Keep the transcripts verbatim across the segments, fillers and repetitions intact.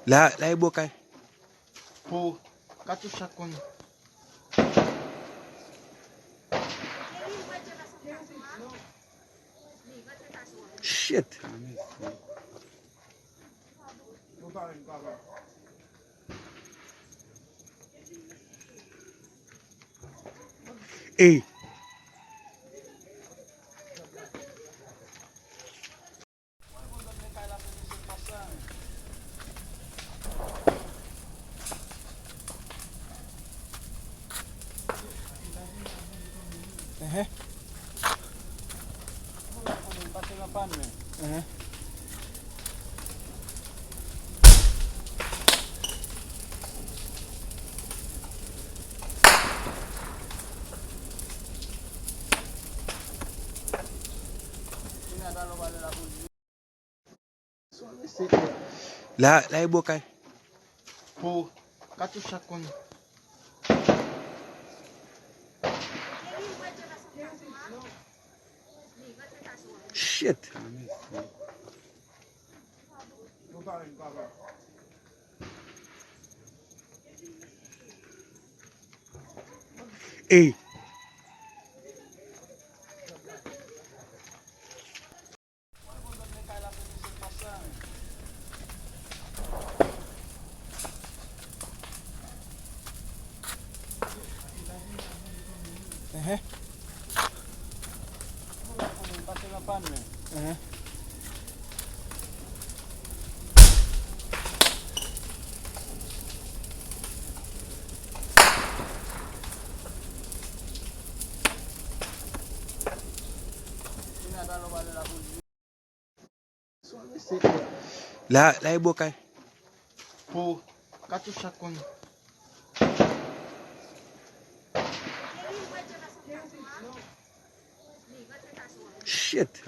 La, la e bò kay. Pou katouch ak konn. Shit. Ey. Enhen. Enhen. La, la e bò kay. Pou katouch ak konn. Shit. Ey. Enhen. Enhen. La, la e bò kay. Pou katouch ak konn. Shit.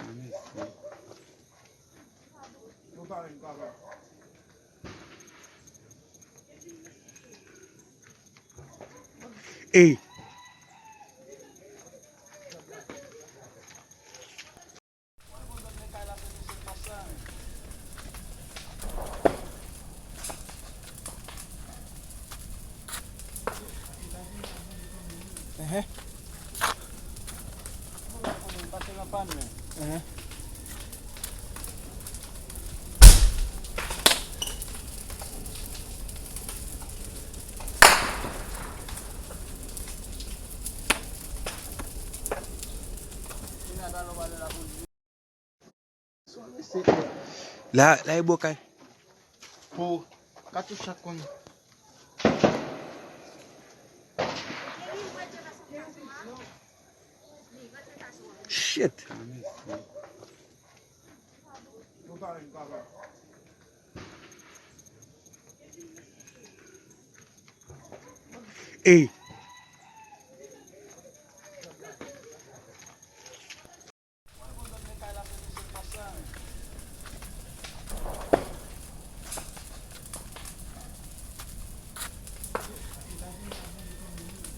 Ey. Enhen. Enhen. La, la e bò kay. Pou katouch ak konn. Shit. Ey.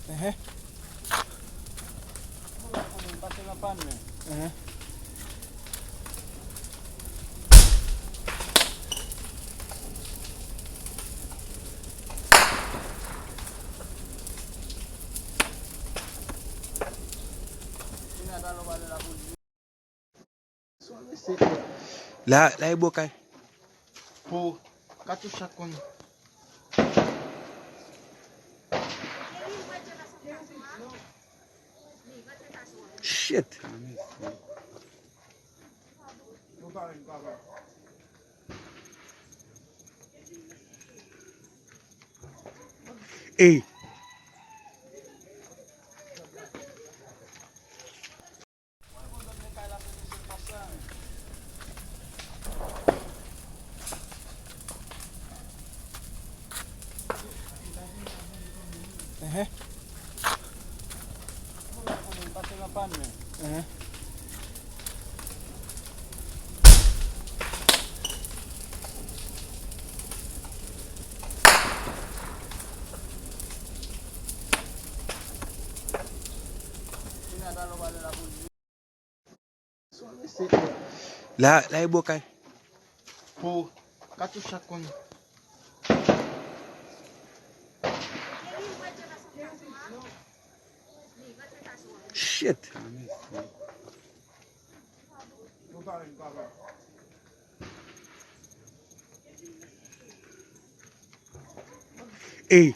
Enhen. Enhen. La, la e bò kay. Pou katouch ak konn. Shit. Ey. Enhen. Enhen. La, la e bò kay. Pou Katouch ak konn. Shit. Ey.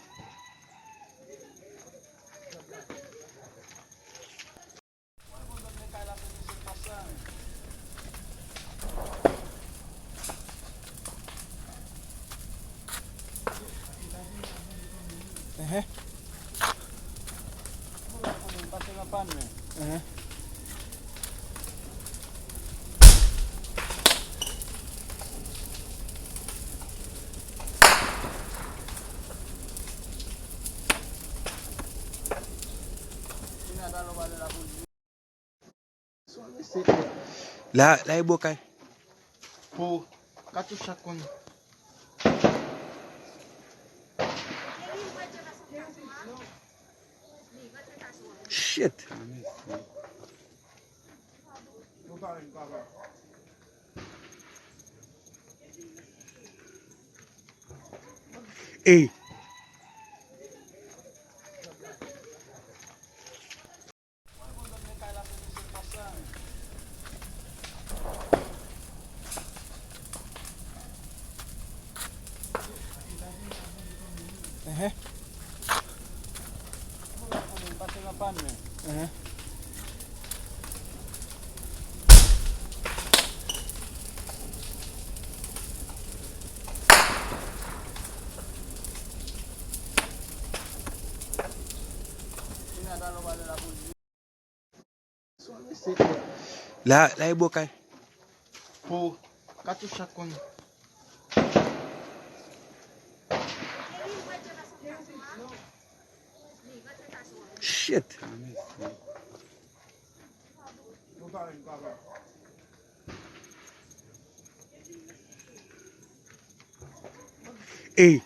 Enhen. Enhen. La, la e bòkay. Po, katouch ak konn. Shit. Ey. Enhen. Enhen. La, la e bòkay. Po, katouch ak konn. Shit. Ey.